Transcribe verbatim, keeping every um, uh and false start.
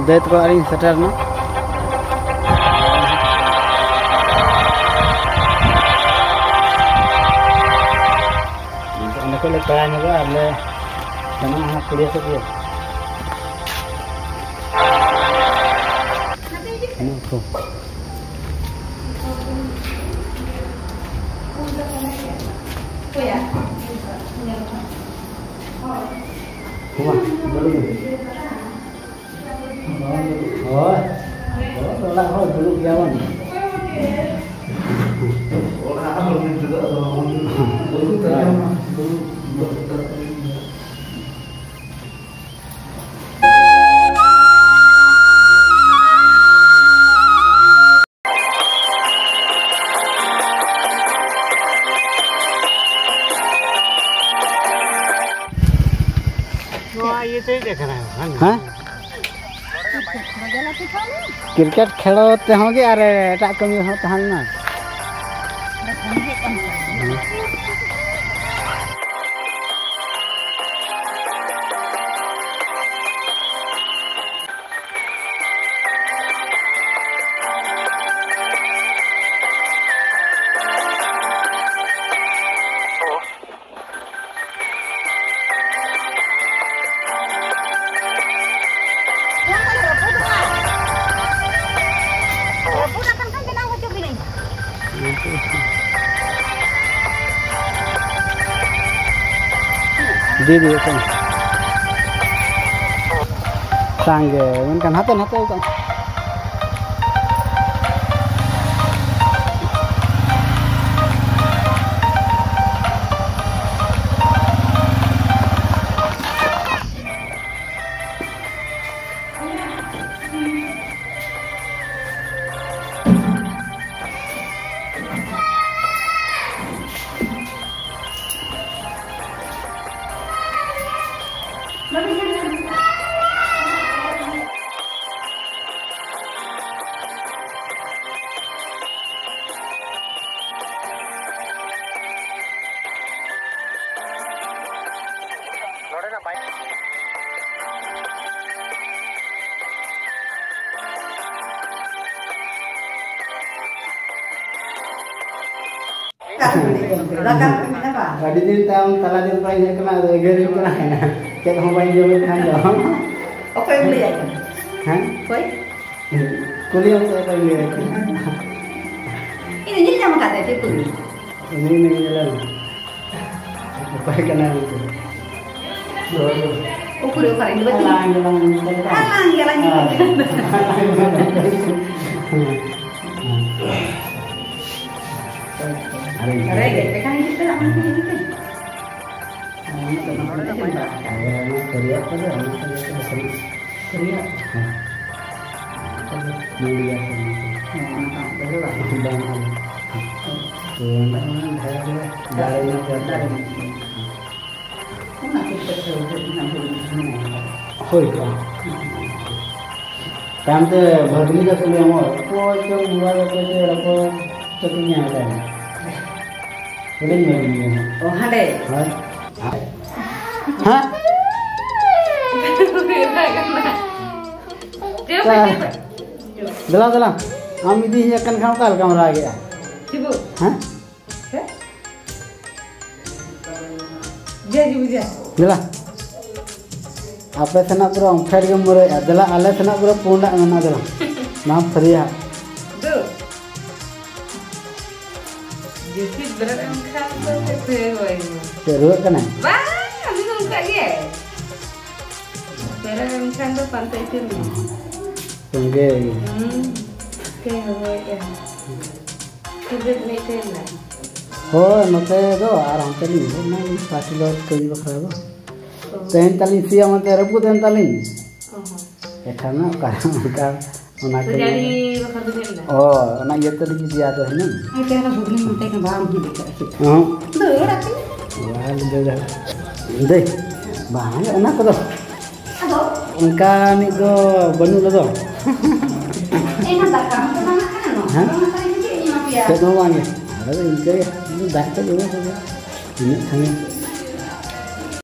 ᱫᱟᱹᱭ ᱛᱟᱠᱚ ᱚᱲᱟᱜ ᱨᱤᱧ ᱥᱮᱴᱮᱨ ᱮᱱᱟ᱾ ᱚᱸᱰᱮ ᱠᱷᱚᱱ ᱞᱮ ᱯᱮᱲᱟ ᱧᱚᱜᱚᱜᱼᱟ ᱟᱨ ᱞᱮ ᱥᱮᱱᱚᱜᱼᱟ ᱦᱟᱸᱜ ᱠᱩᱲᱤᱭᱟᱹ ᱥᱮᱫ ᱜᱮ᱾ ᱦᱮᱸ ᱛᱚ᱾ ᱦᱳᱭ᱾ ᱦᱳᱭ᱾ ᱚᱲᱟᱜ ᱦᱚᱲ ᱫᱩᱲᱩᱵ ᱜᱮᱭᱟ ᱵᱚᱱ᱾ ᱚᱲᱟᱜ ᱦᱚᱲ ᱫᱩᱲᱩᱵ ᱜᱮᱭᱟ ᱵᱚᱱ᱾ ᱱᱚᱣᱟ ᱤᱭᱟᱹ ᱛᱮ ᱦᱮᱡ ᱟᱠᱟᱱᱟ, ᱵᱟᱝ? ᱦᱮᱸ? ᱠᱨᱤᱠᱮᱴ ᱠᱷᱮᱞᱳ ᱛᱮᱦᱚᱸ ᱜᱮ ᱟᱨ ᱮᱴᱟᱜ ᱠᱟᱹᱢᱤ ᱦᱚᱸ ᱛᱟᱦᱮᱸ ᱞᱮᱱᱟ᱾ ᱫᱤᱫᱤ ᱮᱠᱷᱚᱱ ᱥᱟᱸᱜᱮ ᱢᱮᱱᱠᱷᱟᱱ ᱦᱟᱛᱮ ᱱᱟᱛᱮ ᱠᱟᱱ᱾ ᱫᱟᱠᱟ ᱠᱚ ᱢᱮᱱᱟ ᱵᱟᱝ? ᱟᱹᱰᱤ ᱫᱤᱱ ᱛᱟᱭᱚᱢ ᱛᱟᱞᱟ ᱫᱤᱱ ᱠᱷᱚᱱ ᱦᱮᱡ ᱠᱟᱱᱟ, ᱟᱫᱚ ᱮᱜᱮᱨ ᱦᱩᱭᱩᱜ ᱠᱟᱱᱟ᱾ ᱪᱮᱫ ᱦᱚᱸ ᱵᱟᱹᱧ ᱡᱚᱢᱮᱫ ᱠᱷᱟᱱ ᱫᱚ᱾ ᱚᱠᱚᱭᱮᱢ ᱞᱟᱹᱭᱟᱭ ᱠᱟᱱᱟ? ᱦᱮᱸ? ᱚᱠᱚᱭ? ᱠᱩᱞᱤᱭᱮᱢ ᱥᱮ ᱚᱠᱚᱭ ᱞᱟᱹᱭ ᱟᱭ ᱠᱟᱱᱟ? ᱤᱧ ᱫᱚ ᱧᱮᱞ ᱧᱟᱢ ᱟᱠᱟᱫ ᱛᱟᱭᱟ, ᱪᱮᱫ ᱠᱩᱞᱤ? ᱩᱱᱤ ᱢᱮᱱ ᱧᱮᱞᱮ ᱢᱮ᱾ ᱚᱠᱚᱭ ᱠᱟᱱᱟᱭ ᱩᱱᱤ ᱫᱚ? ᱩᱠᱩᱨ, ᱩᱠᱩᱨ, ᱤᱧ ᱫᱚ ᱵᱟᱹᱧ ᱟᱞᱟᱝ ᱜᱮᱞᱟᱝ ᱧᱮᱞ ᱠᱟᱫᱟ᱾ ᱟᱞᱟᱝ ᱜᱮᱞᱟᱝ ᱧᱮᱞ ᱠᱟᱫᱟ᱾ ᱟᱨᱮ, ᱟᱨᱮ, ᱫᱮᱡ ᱞᱮᱠᱷᱟᱱ ᱦᱤᱡᱩᱜ ᱯᱮ, ᱟᱢ ᱦᱚᱸ ᱦᱤᱡᱩᱜ ᱯᱮ᱾ ᱚᱱᱟ ᱠᱚᱫᱚ ᱵᱟᱝ ᱦᱩᱭᱩᱜ ᱠᱟᱱᱟ᱾ ᱦᱮᱸ, ᱚᱱᱟ ᱠᱚ ᱨᱮᱭᱟᱜ ᱠᱚᱫᱚ, ᱚᱱᱟ ᱠᱚᱫᱚ ᱠᱟᱹᱴᱤᱡ ᱥᱟᱹᱨᱤᱭᱟᱜ᱾ ᱦᱮᱸ᱾ ᱚᱱᱟ ᱠᱚᱫᱚ ᱢᱩᱞᱤᱭᱟ ᱠᱚ, ᱚᱱᱟ ᱠᱚᱫᱚ᱾ ᱦᱮᱸ, ᱚᱱᱟ ᱠᱚᱫᱚ ᱵᱟᱝ᱾ ᱵᱟᱝ, ᱵᱟᱝ᱾ ᱦᱮᱸ᱾ ᱛᱚ, ᱚᱱᱟ ᱫᱷᱟᱨᱟ ᱜᱮ ᱫᱟᱨᱮ ᱧᱚᱜ ᱜᱮᱭᱟ᱾ ᱫᱟᱨᱮ ᱧᱚᱜ ᱜᱮᱭᱟ᱾ ᱚᱱᱟ ᱠᱷᱟᱹᱛᱤᱨ ᱛᱮ ᱦᱩᱰᱤᱧ ᱦᱩᱰᱤᱧ ᱢᱮᱱᱟᱜ ᱟᱠᱟᱫᱟ᱾ ᱦᱳᱭ ᱛᱚ᱾ ᱦᱮᱸ᱾ ᱛᱟᱭᱚᱢ ᱛᱮ ᱵᱷᱟᱹᱜᱽᱱᱤ ᱫᱚ ᱠᱚ ᱧᱟᱢᱚᱜᱼᱟ᱾ ᱚᱠᱚᱭ ᱪᱚ ᱢᱳᱵᱟᱭᱤᱞ, ᱚᱠᱚᱭ ᱪᱚ ᱨᱚᱯᱚᱲ ᱪᱚ ᱠᱚ ᱧᱟᱢ ᱛᱟᱭᱚᱢ᱾ ᱦᱩᱰᱤᱧ ᱵᱷᱟᱹᱜᱽᱱᱤ ᱠᱟᱱᱟ᱾ ᱚ, ᱦᱟᱸᱰᱮ᱾ ᱦᱳᱭ᱾ ᱦᱮᱸ? ᱪᱮᱫ ᱦᱚᱸ ᱵᱟᱝ, ᱪᱮᱫ ᱦᱚᱸ ᱵᱟᱝ᱾ ᱫᱮᱞᱟ, ᱫᱮᱞᱟ᱾ ᱟᱢ ᱤᱫᱤ ᱦᱮᱡ ᱟᱠᱟᱱ ᱠᱷᱟᱱ ᱚᱠᱟ ᱞᱮᱠᱟᱢ ᱨᱟᱜᱮᱜᱼᱟ? ᱪᱤᱵᱩ᱾ ᱦᱮᱸ? ᱦᱮᱸ? ᱡᱮ ᱡᱤᱵᱩ ᱡᱮ᱾ ᱫᱮᱞᱟ᱾ ᱟᱯᱮ ᱥᱮᱱᱟᱜ ᱯᱩᱨᱟᱹ ᱚᱢᱯᱷᱮᱰ ᱜᱮᱢ ᱢᱩᱨᱟᱹᱭᱮᱜᱼᱟ᱾ ᱫᱮᱞᱟ, ᱟᱞᱮ ᱥᱮᱱᱟᱜ ᱯᱩᱨᱟᱹ ᱯᱩᱸᱰᱟᱜ ᱢᱮᱱᱟᱜᱼᱟ᱾ ᱫᱮᱞᱟ᱾ ᱱᱚᱣᱟ ᱯᱷᱟᱹᱨᱭᱟᱹ ᱦᱟᱸᱜ᱾ ᱫᱩ᱾ ᱡᱟᱹᱯᱤᱫ ᱵᱮᱨᱮᱫ ᱮᱱ ᱠᱷᱟᱱ ᱫᱚ ᱪᱮᱫ ᱯᱮ ᱦᱚᱦᱚᱭᱟ? ᱪᱮᱫ ᱨᱩᱣᱟᱹᱜ ᱠᱟᱱᱟᱭ? ᱵᱟᱝ, ᱩᱱᱤ ᱫᱚ ᱚᱱᱠᱟ ᱜᱮ᱾ ᱵᱮᱨᱮᱫ ᱮᱱ ᱠᱷᱟᱱ ᱫᱚ ᱯᱟᱱᱛᱮ ᱤᱯᱤᱞ ᱢᱮ᱾ ᱥᱚᱸᱜᱮ ᱜᱮ᱾ ᱦᱩᱸ, ᱪᱮᱫ ᱦᱚᱦᱚᱭᱮᱫᱼᱟ? ᱠᱷᱩᱵᱮ ᱢᱤᱫᱴᱮᱱ ᱢᱮ᱾ ᱦᱳᱭ, ᱱᱚᱛᱮ ᱫᱚ ᱟᱨ ᱚᱱᱛᱮ ᱞᱤᱧ ᱦᱮᱡ ᱮᱱᱟ, ᱞᱤᱧ ᱯᱟᱹᱴᱤ ᱞᱚᱡᱽ ᱠᱟᱹᱢᱤ ᱵᱟᱠᱷᱨᱟ ᱫᱚ᱾ ᱚ᱾ ᱛᱮᱦᱮᱧ ᱛᱟᱞᱤᱧ ᱥᱤᱭᱟ ᱢᱮᱱᱛᱮ ᱨᱟᱹᱯᱩᱫ ᱮᱱ ᱛᱟᱞᱤᱧ᱾ ᱚ ᱦᱚᱸ᱾ ᱮᱠᱷᱟᱱ ᱚᱠᱟ ᱚᱱᱠᱟ ᱚᱱᱟ ᱠᱚ ᱯᱩᱡᱟᱨᱤ ᱵᱟᱠᱷᱨᱟ ᱫᱚ ᱪᱮᱫ ᱞᱮᱠᱟ? ᱚ, ᱚᱱᱟ ᱤᱭᱟᱹ ᱛᱮᱞᱤᱧ ᱤᱫᱤᱭᱟ ᱟᱫᱚ ᱦᱩᱱᱟᱹᱝ᱾ ᱦᱮᱸ, ᱛᱮᱦᱮᱧ ᱫᱚ ᱵᱷᱩᱜᱽᱱᱤ ᱢᱮᱱᱛᱮ ᱜᱮ ᱵᱟᱢ ᱦᱤᱡᱩᱜ ᱠᱟᱱᱟ ᱥᱮ? ᱚᱦᱚᱸ᱾ ᱫᱟᱹᱲ ᱟᱹᱛᱤᱧ᱾ ᱵᱟᱝ, ᱫᱟᱹᱲ ᱫᱟᱹᱲ᱾ ᱫᱟᱹᱭ, ᱵᱟᱝ, ᱚᱱᱟ ᱠᱚᱫᱚ ᱟᱫᱚ? ᱚᱱᱠᱟᱱᱤᱡ ᱫᱚ ᱵᱟᱹᱱᱩᱜ ᱞᱮᱫᱚ᱾ ᱮᱱᱦᱚᱸ ᱫᱟᱠᱟ ᱦᱚᱸ ᱛᱚ ᱵᱟᱝ ᱠᱟᱱᱟ, ᱱᱚᱣᱟ ᱦᱮᱸ? ᱦᱚᱸ ᱵᱟᱝ ᱠᱟᱱᱟ, ᱪᱮᱫ ᱤᱧ ᱮᱢᱟ ᱯᱮᱭᱟ? ᱪᱮᱫ ᱦᱚᱸ ᱵᱟᱝ ᱜᱮ᱾ ᱟᱫᱚ ᱤᱱᱠᱟᱹ ᱜᱮ, ᱫᱟᱜ ᱛᱮ ᱡᱚᱢᱟ ᱠᱚᱜᱮ᱾ ᱤᱱᱟᱹᱜ ᱠᱷᱟᱱ ᱜᱮ᱾